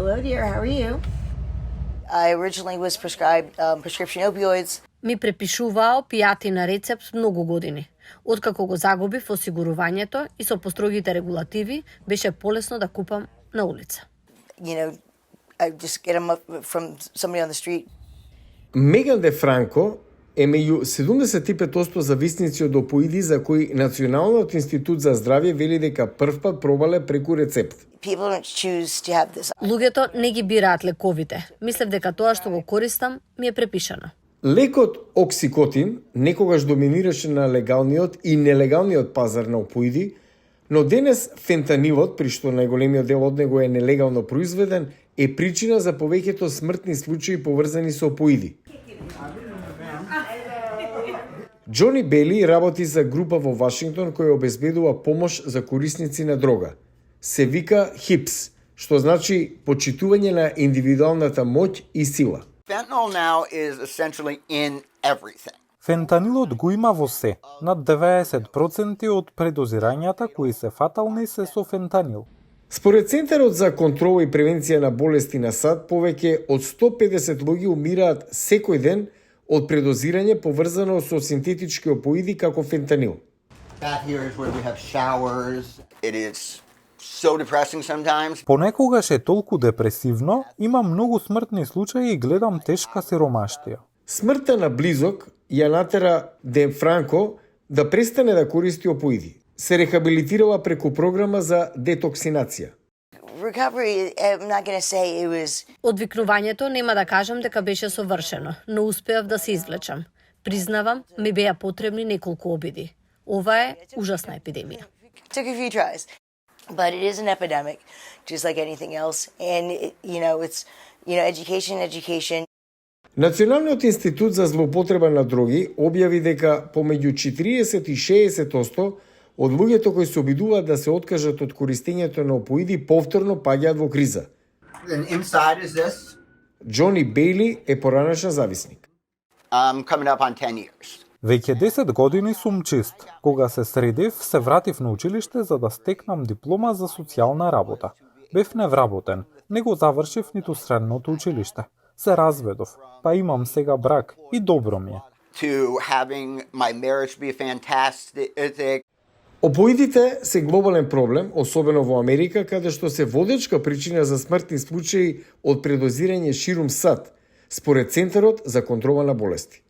Hello, dear. How are you? I originally was prescribed prescription opioids. Ми препишуваа опијати на рецепт многу години. Откако го загубив осигурувањето и со построгите регулативи, беше полесно да купам на улица. You know, I just get them up from somebody on the street. Меган Де Франко е меѓу 75% зависници од опоиди за кои Националниот институт за здравје вели дека првпат пробале преку рецепт. People don't choose to have this. Луѓето не ги бираат лековите. Мислев дека тоа што го користам ми е препишано. Лекот оксикотин некогаш доминираше на легалниот и нелегалниот пазар на опоиди, но денес фентанилот, при што најголемиот дел од него е нелегално произведен, е причина за повеќето смртни случаи поврзани со опоиди. Џони Бели работи за група во Вашингтон која обезбедува помош за корисници на дрога. Се вика HIPS, што значи почитување на индивидуалната моќ и сила. Fentanyl now is essentially in everything. Фентанилот го има во се. Над 90% од предозирањата кои се фатални се со фентанил. Според Центарот за контрола и превенција на болести на САД, повеќе од 150 луѓе умираат секој ден од предозирање поврзано со синтетички опоиди како фентанил. Back here is where we have showers. It is so depressing sometimes. Понекогаш е толку депресивно, има многу смртни случаи и гледам тешка сиромаштија. Смртта на близок ја натера Де Франко да престане да користи опоиди. Се рехабилитирала преку програма за детоксинација. Recovery, I'm not going to say it was. Одвикнувањето нема да кажам дека беше совршено, но успеав да се извлечам. Признавам, ми беа потребни неколку обиди. Ова е ужасна епидемија. Took a few tries, but it is an epidemic, just like anything else. And it's education. Националниот институт за злоупотреба на дроги објави дека помеѓу 40 и 60% од луѓето кои се обидуваат да се откажат од користењето на опоиди повторно паѓаат во криза. And inside is this. Џони Бейли е поранешен зависник. Coming up on 10 years. Веќе 10 години сум чист. Кога се средив, се вратив на училиште за да стекнам диплома за социјална работа. Бев невработен, не го завршив ниту средното училиште. Се разведов, па имам сега брак и добро ми е. To having my marriage be fantastic. Опоидите се глобален проблем, особено во Америка, каде што се водечка причина за смртни случаи од предозирање ширум САД, според Центарот за контрола на болести.